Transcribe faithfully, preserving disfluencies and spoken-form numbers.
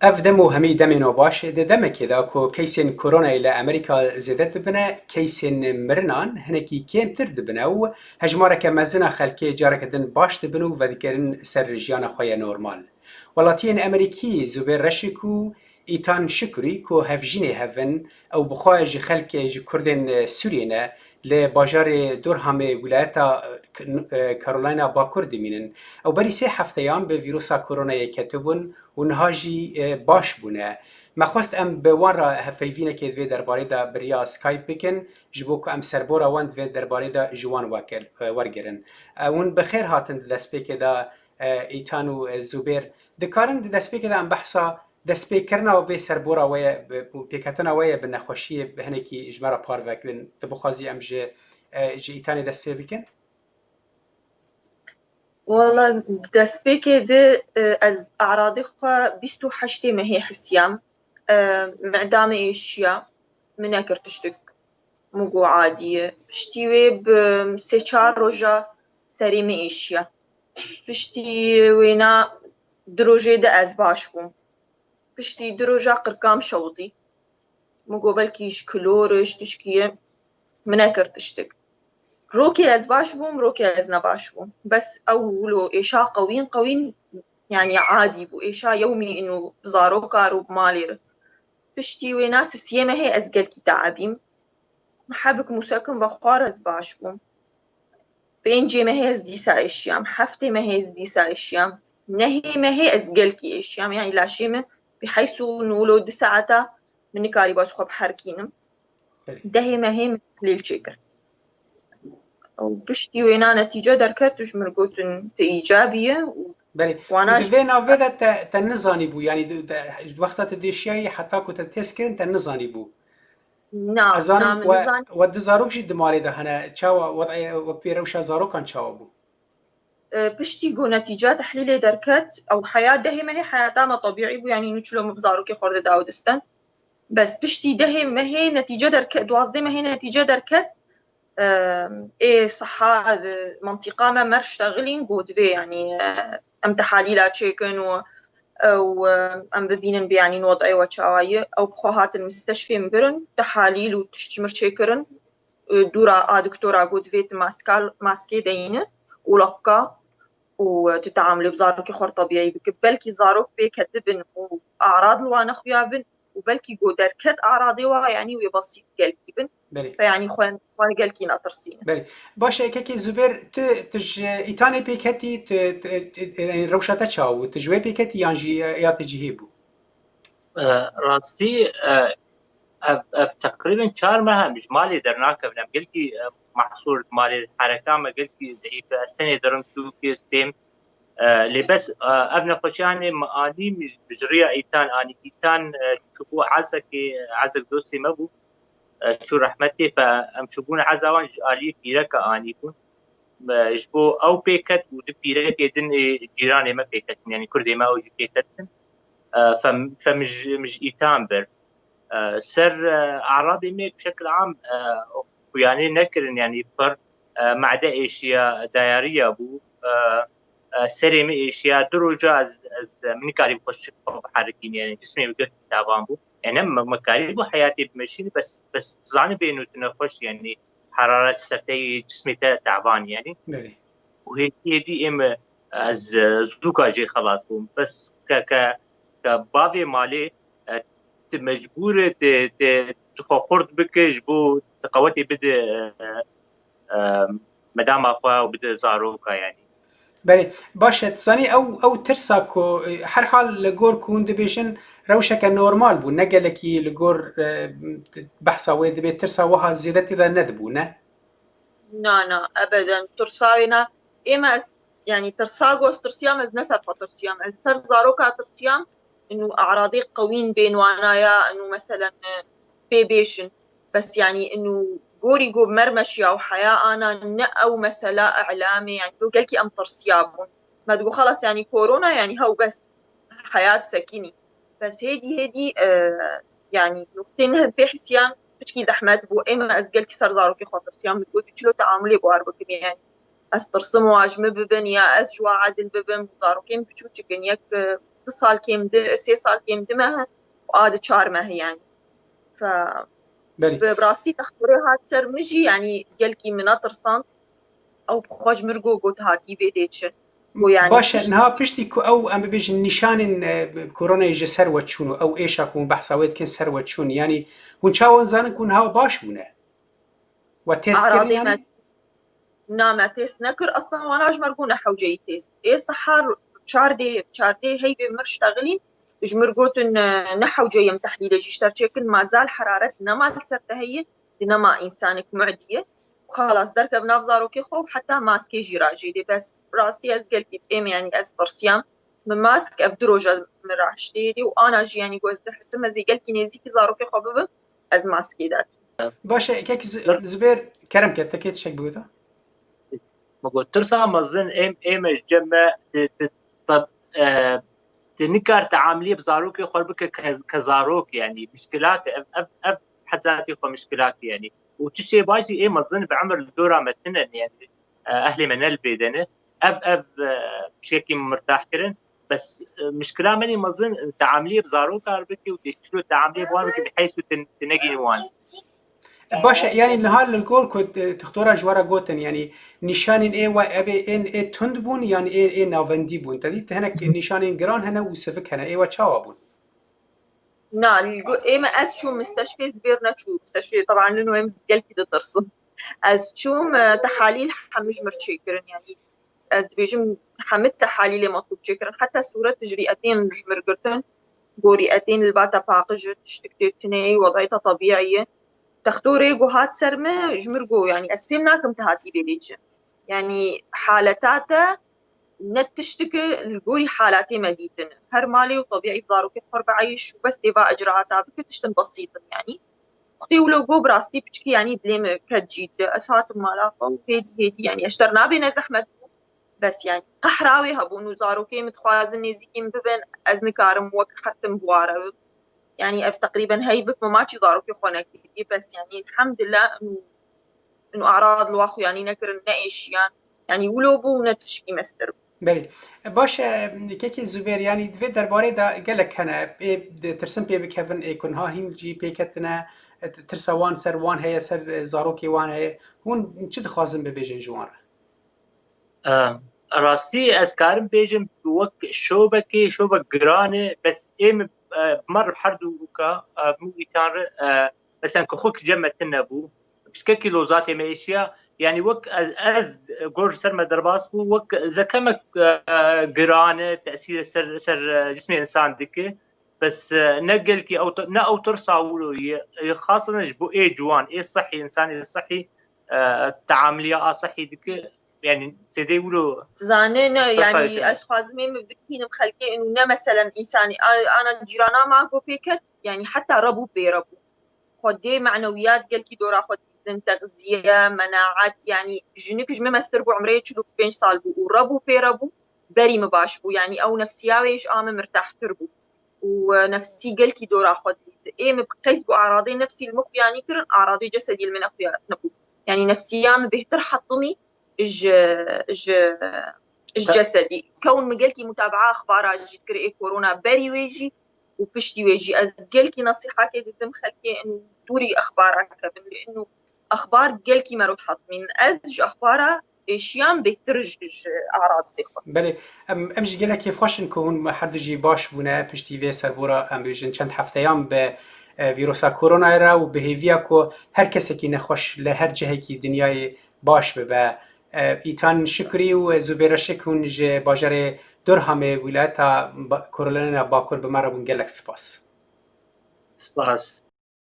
Ev dem û hemî demên baş, di demekê de ku keysên koronayê li Amerîka zêde dibine, keysên mirinan hinekî kêmtir dibine û hejmareke mezin a xelkê careke din baş dibin û vedigerin ser jiyana xwe ya normal. Welatiyên Amerîkî Zubêr Reşik û Îtan Şikurî ku hevjînê hev in, ew bi xwe ji xelkê, ji Kurdên Sûriyê ne, li bajarê Durhamê wilayeta, e, Carolina Bakur dimînin. Ew berî sê hefteyan bi vîrusa koronayê ketibûn û niha jî, e, baş bûne. Me xwest em bi wan re hevpeyvînekê di vê derbarê de bi riya Skype bikin, ji bo ku em serbora wan di vê derbarê de ji wan wekir-, e, wergirin. E, hûn bi xêr hatin di destpêkê de, e, Îtan û, e, Zubêr. Dikarin di destpêkê de em behsa destpêkirina vê serbora we ye, bi, pêketina we ye bi nexweşiyê bi hinekî ji me re parve bikin? Tu bixwazî em ji, e, ji Îtanê dest pê bikin? Wala destpêkê de, e, ez eradê xwe bîst û heştê mehê hisiyam. E, meda me êşiya, min nekir tiştik. Min got adî ye. Piştî wê bi sê çar roja serê min êşiya. Piştî wêna du rojê de ez baş bûm. Piştî du roja qirkam şewitî. Min got belkî ji kilor e, ji tişkî ye. Min nekir tiştik. Rokê ez baş bûm, rokê ez ne baş bûm. Bes ew wilo êşa qewîn, qewîn, yanî adî bû. Êşa yewmî û bi zaroka ro bi malê re. Piştî wêna sisiyê mehê ez gelkî teebîm. Hebik musekin vexwar ez baş bûm. Pêncê mehê ez dîsa êşiyam. Heftê mehê ez dîsa êşiyam. Nehê mehê ez gelkî êşiyam. Yanî laşê min biheysu nûlo di saeta min nikarîba ez xwe biherkînim. Belê. Dehê mehê min lêl çêkir. Û piştî wêna netîce derket û ji min gotin, tu îcabî ye û Belê. Û wana di vê navê de te, te nizanî bû, yanî di, di, wexta tu dêşiyayî heta ku te test kirin te nizanî bû. Na, Ez zanim na, min we, nizan- we du zarok jî di malê de hene. Çawa, wed'ê, wek pê rewşa zarokan çawa bû? E, piştî ku netîca tehlîlê derket, ew heya dehê mehê heyata me tebîî bû, yanî nû çilo min bi zarokê xwe re didawidistin. Bes piştî dehê mehê netîce derket, duwazdeh mehê netîce derket, e, ê siha, e, mintîqa me mer ştexilîn, got divê, yanî, e, em tehalîla çêkin û, e, û, e, em bibînin bê, yanî, wad'ê we çawa ye. Ew bi xwe hatin misteşfê min birin, tehalîl û tişt ji mir çêkirin. E, dûra a doktora got divê tu maskal-, maskê deyîne û lepka û, e, tu teamulê bi zarokê xwe re tebîî bike. Belkî zarok pê ketibin û arad li wan nexuya bin û belkî ku derket aradê wa, yanî wê besît gelkî bin. Belê. Fe yanî xwe, xwe gelkî netirsîne. Belê. Baş e, kekê Zubêr, tu, tu ji Îtanê pêketî, tu, tu, tu, yanî rewşa te çawa bû? Tu ji wê pêketî yan jî ya te cihê bû? E, rastî, e, ev, ev teqrîben çar meh em ji malê dernakevin. Em gelkî, e, mehsûr di malê, hereka me gelkî zeîf e. Ez tenê dirim sûkê stêm. E, lê bes, e, ev nexweşiyanê me anî, min ji, ji riya Îtan anî. Îtan, e, çûbû ezekê, ezek dostê me bû. E, çû rehmetê, fe em çûbûn eza wan ji aliyê pîreka anîbûn. E, ji bo ew pêket û du pîrekê din ê cîranê me pêketin, yanî kurdê me ew jî pêketin. E, fe, fe min ji, min ji Îtan bir. E, ser, e, eradê me bi şekil am, e, xuyanê nekirin, yanî pir, e, mede êşiya, dayariya bû. E, e, serê min êşiya du roja ez, ez, min nikarî xwe ji xwe biherikînim, yanî cismê min gelkî tavan bû. Yanî me, me karî bû heyatê bimeşînim, bes, bes zanibê nû tu nexweş, yanî heraret ser te yê, cismê te tavan, yanî. Belê. Û hêdî, hêdî êm, ez, e, zûka jê xelas bûm. Bes ke, ke, ke bavê malê, e, tu mecbûr e, tu, tu, tu xwe xurt bike ji bo tu qewetê bide, e, e, medama xwe û bide zaroka, yanî. Belê, baş e, tu zanî ew, ew tirsa ku, e, her hal li gor ku hûn dibêjin rewşeke normal bû, ne gelekî li gor, e, behsa wê dibê tirsa wiha zêde tê de nedibû, ne? Na, na, ebeden. Tirsa wê na. Ême ez, yanî tirsa ku ez tirsiyam, ez ne ser xwe tirsiyam. Ez ser zaroka tirsiyam, inu eradê qewîn bên wanaya, inu meselen, e, pê bêşin. Bes yanî inu gorî ku mer meşiya û heya ana ne ew mesela îlamê, yanî do gelkî em tirsiyabûn. Me digot xelas, yanî korona, yanî hew bes. Heyat sekinî. Bes hêdî hêdî, e, yanî nuqtên pê hisiyan piçkî zehmet bû. Ême ez gelkî ser zarokê xwe tirsiya, min got, çilo teamulê bi war bikim, yanî ez tirsim wa ji min bibin ya ez ji wa edil bibim, zarokên biçûçik in, yek, e, du sal kêm di, sê sal kêm di meh, a di çar meh yani. Fe, Belê. Bi rastî textorê hat ser min jî, yani gelkî min netirsand. Ew xwe ji mir got, got hatî bê dê çi. Û yani Baş e, niha piştî ku ew, em bibêjin, nîşanên, e, koronayê ji ser we çûn û ew êşa ku hûn behsa wê dikin ser we çûn, yanî hûn çawa zanin ku niha baş bûne? We test kirin Eradê yanî? Me, na, me test nekir. Eslan wana ji me re got ne hewceyî test. Ê sehar çardê, çardê heyvê mir ştexilî, ji mir gotin, e, ne hewceyî em tehlîlê jî ji te re çêkin, ma zal heraret nema li ser te heye, di nema însanek mu'dî ye. Xalas, derkev nav zarokê xwe û heta maskê jî rajê dê. Bes rastî ez gelkî êm, yanî ez tirsiyam. Min mask ev du roja min rahiştê dê û ana jî, yanî ku ez dihisim ez ê gelkî nêzîkî zarokê xwe bibim, ez maskê datim. Baş e, kek Z-, Zubêr, kerem ke, te kê tiştek bigota? Min got, tirsa mezin êm, êm e ji cem me di, di, tab-, e, di nikar teamiliyê bi zarokê xwe bike ke, ke zarok, yanî mişkilak e, ev, ev, ev hedzatê xwe mişkilak e, yanî. Û tiştê baş jî ê mezin bi emir li dora me tune ne, yanî, e, ehlê me ne li bê de ne. Ev, ev, e, tiştekî mirtah kirin. Bes, e, mişkila me nê mezin, e, teamiliyê bi zarokan bike û tê çilo teamiliyê bi wan bike bi heysu tu, tu negînî wan. Baş e, yanî niha li gor ku, e, tixtora ji we re gotin, yanî nîşanên ê we ev ê, ên ê tund bûn, yanî ê, ê navendî bûn? Te dît hinek nîşanên giran hene û sivik hene. Ê we çawa bûn? Na, li go-, ê me ez çûm misteşfê, Zubêr neçû misteşfê. Teban lino em gelkî ditirsin. Ez çûm, e, tehalîl hemû ji mir çêkirin, yanî ez dibêjim hemû tehalîlê metlûb çêkirin. Heta sûret ji rîetên ji mir girtin, go rîetên li ba te paqij e, tiştik tê tune ye, wedayê te tebîî ye. Textorê go hat ser me, ji mir go, yanî ez fêm nakim te hatî bê lê çi. Yanî haleta te ne tiştike li gorî halatê me dîtin. Her malê û tebîî zarokê xwe bi eyş û bes tê va icraata bike, tiştin besît in yanî. Xwedê wilo go bi rastî piçikî, yanî dilê min ket cî di. Ez hatim mala xwe û hêdî hêdî, yanî ji te re nabêne zehmet bû. Bes yanî qehra wê hebûn û zarokê min dixwazin nêzîkî min bibin, ez nikarim wek her tim bi wa re bim. Yanî ev teqrîben heyvik min maçî zarokê xwe nekiriye. Bes yanî elhemdulillah û û erad li wa xuyanî nekirin, ne êşiyan. Yanî wilo bû û ne tişkî mestir bû. Belê. Baş e, kekê Zubêr, yanî di vê derbarê de gelek hene. Ê ditirsin pê bikevin, ê ku niha hîn jî pê ketine, e, tirsa wan ser wan heye, ser, e, zarokê wan heye. Hûn çi dixwazin bibêjin ji wan re? E, rastî ez karim bêjim wek şobekê, şobek giran e, bes ê min, e, bi me re her du ka, e, min îtan re, e, Mesela ku xwe cem me tune bû, piçkekî lozatê me êşiya, yanî wek ez, ez gor ser me derbas bû, wek zekemek, e, giran e, tesîr ser, ser, e, cismê însan dike. Bes, e, ne gelkî ew, ne ew tirsa wilo ye, e, xasen ji bo ê ciwan, ê sehî, însanê sehî, e, teamiliya a sehî dike. Yanî zêdê wilo Dizane ne, tirsa yanî tune. Ez xwazim ê min bikînim xelkê û ne meselen însanî. A-, ana cîrana ma ku pê ket, yanî heta rebû pê rebû. Xwedê manewiyat gelkî dora xwe dîzin, texziye, menaet, yanî jinik ji min mestir bû, umrê çil û pênc sal bû û rebû pê rebû, berî min baş bû. Yanî ew nefsiya wê ji a min mirtahtir bû. Û, e, nefsî gelkî dora xwe dîze. Ê min bi qeyd ku aradê nefsî li min xuyanî kirin, aradê cesedî li min nexuya-, nebû. Yanî nefsiya min bêhtir hetimî ji, ji, ji cesedî. Kewn min gelkî mutabaa exbara jî dikir ê korona berî wê jî û piştî wê jî. Ez gelkî nesîhakê didim xelkê in dûrî exbara kevin. Li inu exbar gelkî me rot hatmîn. Ez ji exbara êşiyan bêhtir ji, ji aradê xwe. Belê, em, em jî gelek kêfxweş in ku hûn her du jî baş bûne piştî vê serbora, em bêjin, çend hefteyan bi, e, vîrusa koronayê re û bi hêviya ku her kesekî nexweş li her cihekî dinyayê baş bibe. E, Îtan Şikrî û Zubêr Reşik hûn ji bajarê Durhamê wîlayeta Ba-, Karolîna Bakur bi me re bûn. Gelek spas. Spas.